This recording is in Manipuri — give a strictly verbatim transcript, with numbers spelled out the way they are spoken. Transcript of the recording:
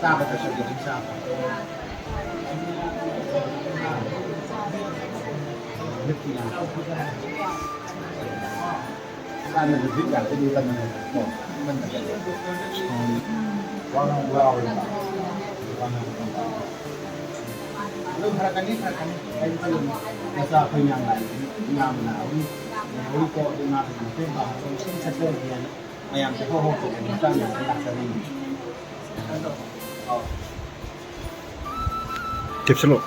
ꯆꯥꯕꯗꯁꯨ ꯑꯗꯨꯝ ꯆꯥꯕ꯫ ꯍꯥꯟꯅꯗꯤ ꯍꯧꯖꯤꯛ ꯌꯥꯝ ꯊꯤꯅ ꯀꯟꯕꯅꯦ꯫ ꯀꯣ, ꯀꯟꯕꯅꯦ꯫ ꯋꯥ ꯉꯥꯡꯕ ꯌꯥꯎꯋꯦꯕ꯫ ꯋꯥ ꯉꯥꯡꯕ꯫ ꯑꯗꯨꯝ ꯐꯔꯛꯀꯅꯤ, ꯐꯔꯛꯀꯅꯤ꯫ ꯀꯔꯤꯝ ꯈꯜꯂꯨꯅꯨ꯫ ꯅꯆꯥ ꯑꯩꯈꯣꯏ ꯃꯌꯥꯝ ꯂꯥꯛꯏꯁꯤꯗꯤ ꯏꯃꯥ ꯃꯅꯥ ꯍꯧꯔꯤ꯫ ꯂꯩꯍꯧꯔꯤꯀꯣ, ꯑꯗꯨ ꯏꯃꯥ ꯃꯅꯥ ꯃꯇꯦꯡ ꯄꯥꯡꯕ ꯁꯨꯝ ꯆꯠꯆꯔꯒꯦꯅ ꯃꯌꯥꯝꯁꯦ ꯍꯣ ꯍꯣ ꯍꯣ ꯍꯣ ꯃꯇꯥꯡ ꯌꯥꯝ ꯂꯥꯛꯆꯅꯤꯡꯉꯤ꯫ ꯑꯧ꯫ ꯊꯤꯞꯁꯜꯂꯣ꯫